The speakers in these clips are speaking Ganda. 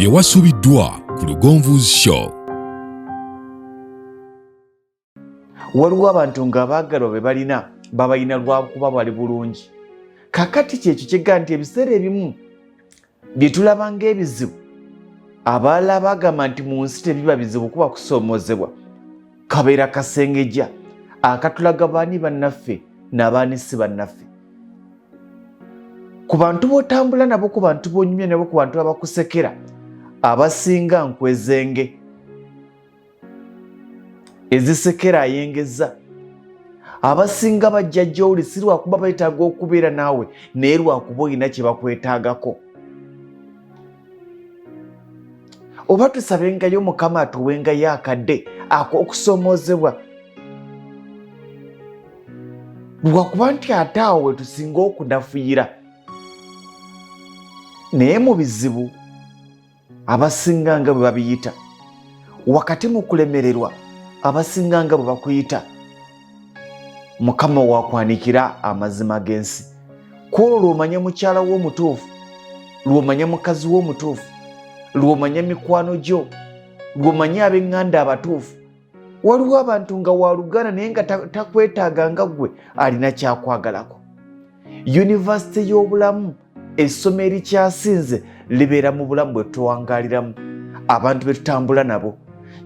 Bye wasubiddwa ku Lugonvu's Show. Waliwo abantu nga abaagalwa be balina babalina lwakuba bali bulungi. Kakati kyekyo kyega nti ebiseera ebimu bye tulaba ng'ebizibu, abalala bagamba nti mu nsi tebiba bizibu kuba kusoomozebwa. Kabeera kasengejja akatulaga baani bannaffe n'abaani si bannaffe. Ku bantu b'otambula nabo, ku bantu b'onyumya nabo, ku bantu abakusekera, abasinga nkwezenge ezisekera ayengeza. Abasinga bajja gy'oli si lwakuba beetaaga okubeera naawe, naye lwakuba olina kye bakwetaagako. Oba tusabengayo Mukama atuwengayo akadde ak'okusoomoozebwa, lwakuba nti ate awo we tusinga okunafuyira. Naye mu bizibu abasinga nga bwe babiyita, wakati mu kulemererwa abasinga nga bwe bakuyita, Mukama wakwanikira amazima g'ensi. Ku olwo lw'omanya mukyala wo omutuufu, lw'omanya mukazi wo omutuufu, lw'omanya mikwano gyo, lw'omanya ab'eŋŋanda abatuufu. Waliwo abantu nga waluganda naye nga takwetaaga nga ggwe alina kyakwagalako. Yunivasite y'obulamu, essomo erikyasinze libeera mu bulamu bwe tuwangaaliramu, abantu be tutambula nabo.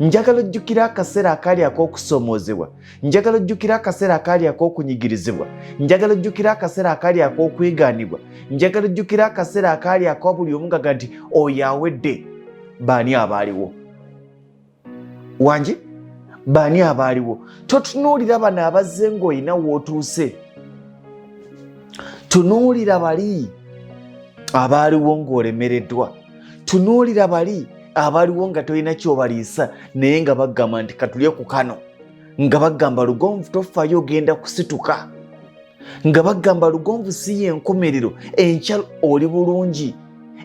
Njagala ojjukira akaseera akaali ak'okusoomoozebwa, njagala ojjukira akaseera akaali ak'okunyigirizibwa, njagala ojjukira akaseera akaali ak'okwegaanibwa, njagala ojjukira akaseera akaali aka buli omu gaga nti oyo awedde. Baani abaaliwo? Wangi baani abaaliwo? Totunuulira bano abazze ng'olina w'otuuse, tunuulira bali abaaliwo ng'olemereddwa, tunuulira bali abaaliwo nga tolina kyobaliisa naye nga bagamba nti katulye ku kano, nga bagamba Lugonvu tofaayo ogenda kusituka, nga bagamba Lugonvu si yenkomerero, enkya oli bulungi,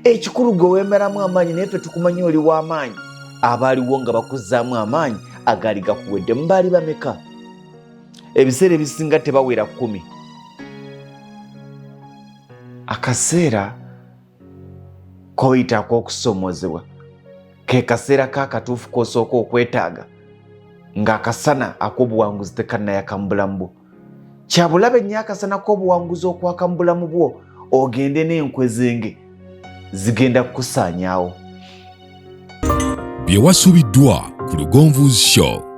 ekikulu gwe weemeramu amaanyi naye ffe tukumanyi oli w'amaanyi. Abaaliwo nga bakuzzaamu amaanyi agaali gakuweddemu baali bameka? Ebiseera ebisinga tebawera 10. Akaseera koyita ak'okusomoozebwa ke kaseera k'akatuufu k'osooka okwetaaga ng'akasana ak'obuwanguzi tekannayaka mu bulamu bwo. Kyabulabe nnyo akasana k'obuwanguzi okwaka mu bulamu bwo ogende n'enkwezenge zigenda kukusaanyaawo. Bye wasubiddwa ku Lugonvu's Show.